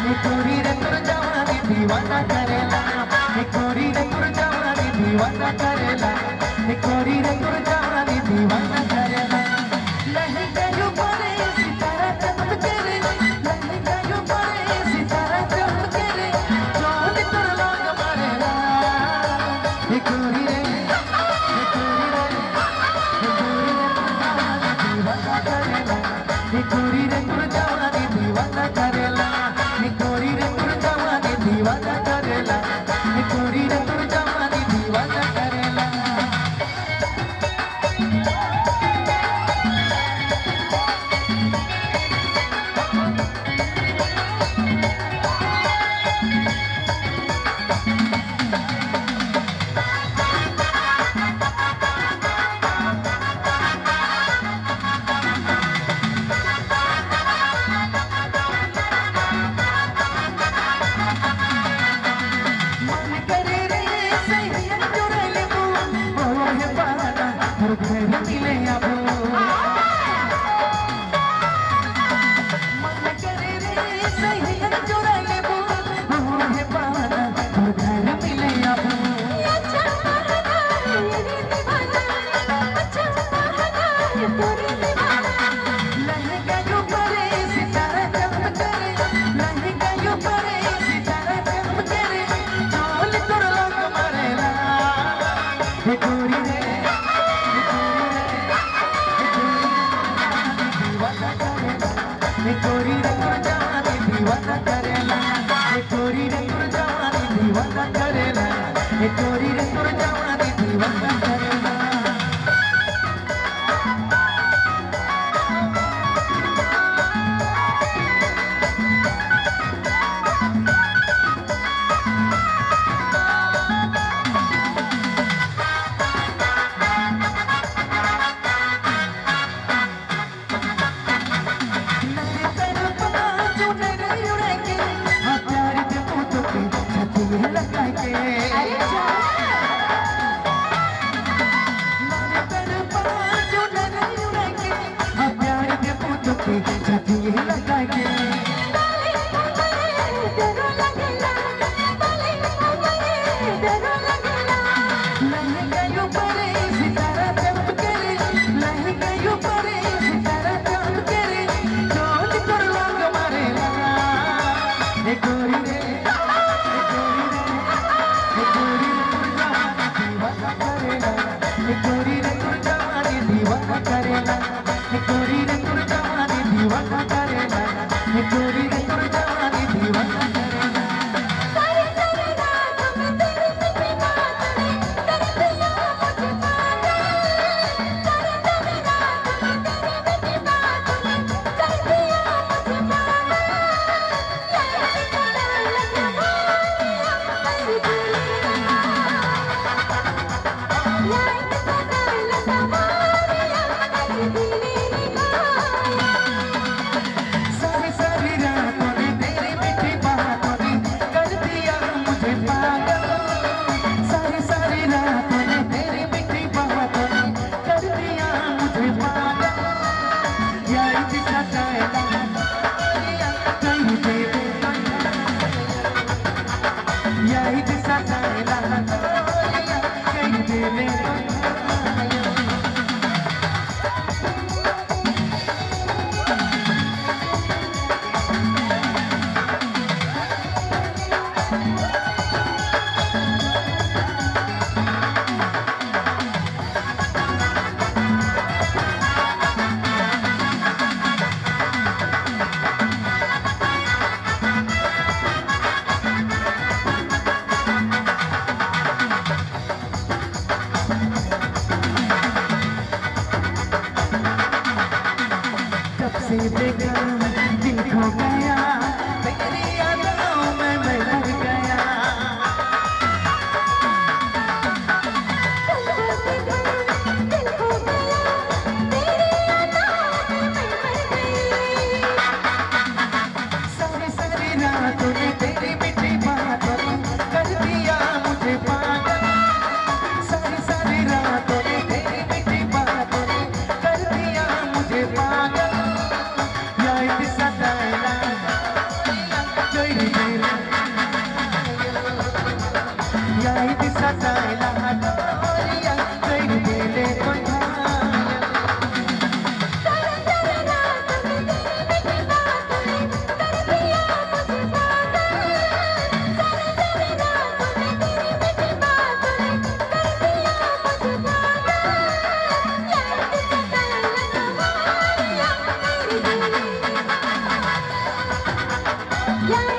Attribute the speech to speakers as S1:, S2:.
S1: गोरी रे तोर जवानी दीवाना करेला, गोरी रे तोर जवानी दीवाना करेला, गोरी रे तोर जवानी दीवाना करेला। लहंगा ऊपर सितारा चमके रे, लहंगा ऊपर सितारा चमके रे, चोली तोर लाग मारेला। गोरी रे, गोरी रे, गोरी रे तोर जवानी दीवाना करेला, गोरी रे तोर जवानी दीवाना करेला, गोरी रे तोर जवानी दीवाना करेला, गोरी रे तोर जवानी दीवाना करेला। मन करे रे सैया चुरा लेबो, ओहे पाना तोर घर मिले आबो। मन करे रे सैया चुरा लेबो, ओहे पाना तोर घर मिले आबो।
S2: अच्छा बहाना है रे दीवाना, अच्छा बहाना है तोरे दीवाना।
S1: लहंगा ऊपर सितारा चमके रे, लहंगा ऊपर सितारा चमके रे, चोली तोर लाग मारेला। हे गोरी रे, हे गोरी रे, हे गोरी रे दीवाना करेला, हे गोरी रे तोर जवानी दीवाना करेला, हे गोरी रे तोर जवानी दीवाना करेला, हे गोरी रे तोर जवानी दीवाना करेला।
S2: अरे बाले उमरे डरो लगेला, बाले उमरे डरो लगेला।
S1: गोरी रे, गोरी रे, गोरी रे तोर जवानी दीवाना करेला, गोरी रे तोर जवानी दीवाना करेला, गोरी रे तोर जवानी दीवाना करेला, गोरी रे तोर जवानी दीवाना करेला।
S2: सारी सारी रात में तेरी मीठी बात ने कर दिया मुझे पागल। सारी सारी रात में तेरी मीठी बात ने कर दिया मुझे पागल। लाइट सदा लगवाया कर दिया, लाइट सदा लगवाया कर दिया।
S1: सारी सारी रातों ने तेरी मीठी बातों ने कर दिया मुझे पागल। सारी सारी रातों ने तेरी मीठी बातों ने कर दिया मुझे पागल। यार सताएला कहीं देवे, यार सताएला कहीं देवे। जब से देखा दिल खो गया, तेरी यादों में मैं मर गया।
S2: दिल खो गया, तेरी यादों में मैं मर गई।
S1: सारी सारी रातों ने तेरी मीठी बातों ने कर दिया मुझे पागल। सारी सारी रातों ने तेरी मीठी बातों ने कर दिया मुझे पागल। याद सताएला कोई
S2: जाए।